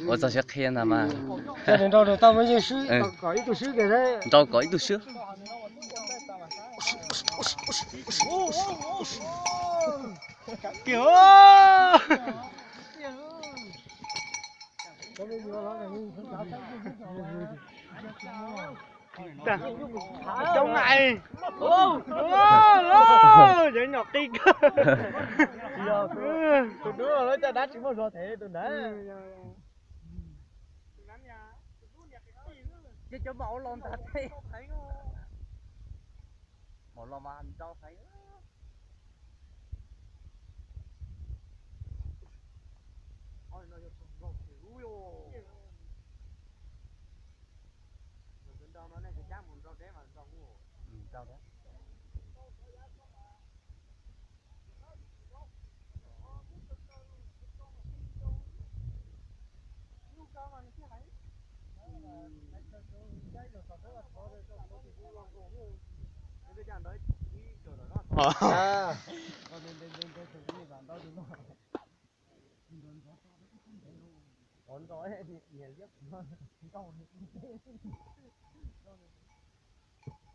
Ua txog siab qhia ntag mas. Nrau kom ib tug swb. Coob ais. Cov nyom qi kawg. Tus dub los lawv caj dab tsis muaj zog thev tus ntawd. Ces cov maum los ntag, maum los mas nrau heev.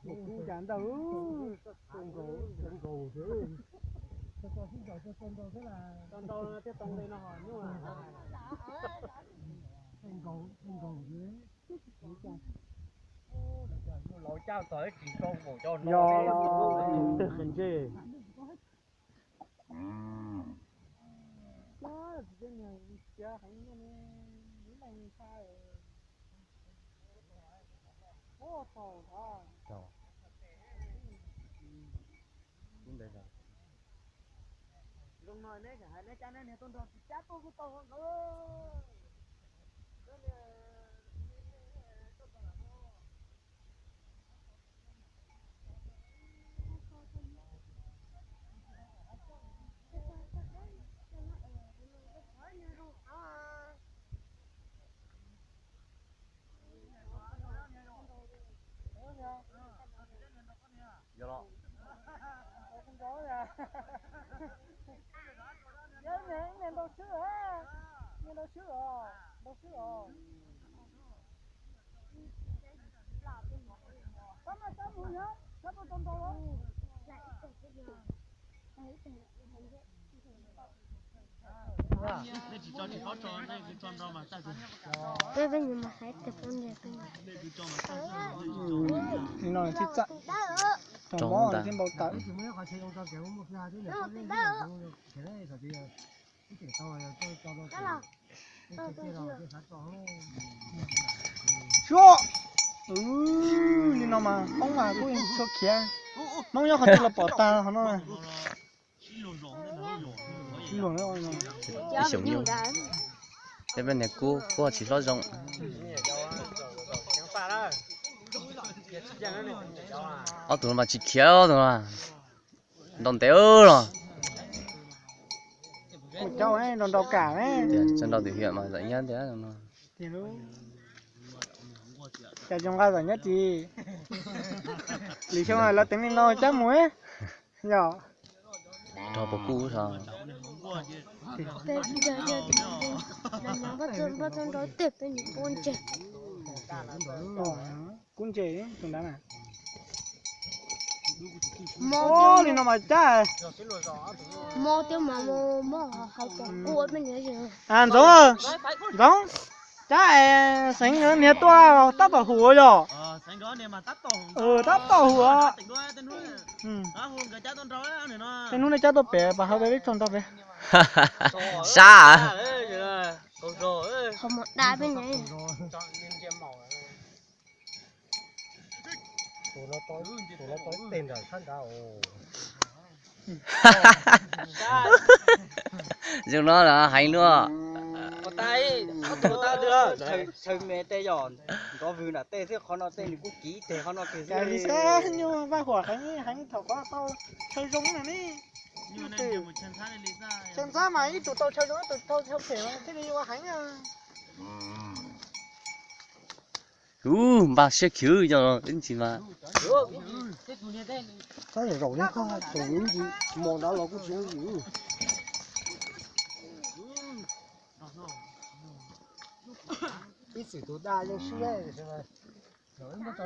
Kuv cas ntawd, nkaus, nkaus, nkaus thiab. Tso nrau thiaj tau li no nyuj. Nkaus, nkaus. Laus caj tod tsis tau nkaus cov no. Yog twg qhia ntsej. Zoo no neb hais neb cab neb niag tuaj nrog tsis cab tuaj kuj tau nkawd. Yog los. Niag nrau swb, niag nrau swb os, nrau swb os. Sab mas sab mus yog sab tuaj tau nrau los. Peb peb nyuam mas hais tias peb nyuam. Nim no thiaj txawj, rau mob thiaj npau taws. Suab, li no mas Hmoob mas kuj tshua khiav. Hmoob nyob qhov twg los pom tag qhov no. Ib xyoos nyuj, peb peb niag kub kuj tsis hlob zoo. Ob tug no mas tsis khiav, ob tug no nrau ntev los. Tso nrau twm hiam mas zam nyab tiag no. Cas zoo nqa zam nyab tsis. Lwm xyoo lawv teev li no cab mus yom. Rau puas kub so. Npaj txog nrau tej peb nws pub ntseg. Kub ntseg tus nrad na. Li no mas cab. Mob tiag mas mob hais tias kub peb nws. Ntxoov, Ntxoov, cab es Xeev nkawd niag tuaj tab tom hum yom. Tab tom hum. Tej hnub nej cab tuaj pem pas hauv peb tso nrau pem. Sab. Qhov muag dab peb nws. Zoo no los heev luaj. Chaw me tej yog nrov vwg nram tej xwb, qhov no tej nws kuj kiv teg qhov no kiag xwb. Li xab nyuj Vaj Huam heev heev thaum qhov tau chaw zoo na ne. Chaw ntxhab mas ib tug tau chaw zoo ib tug tau chaw phem mas thiaj li ua heev. Ub, npaj siab khiv yog ib ntsis mas. Txhob zaum zaum li koj, thaum ib ntsis mos ntawd los kuj tsis yooj yim. Ib txwm tus daj yeej siab, zaum ib muab tso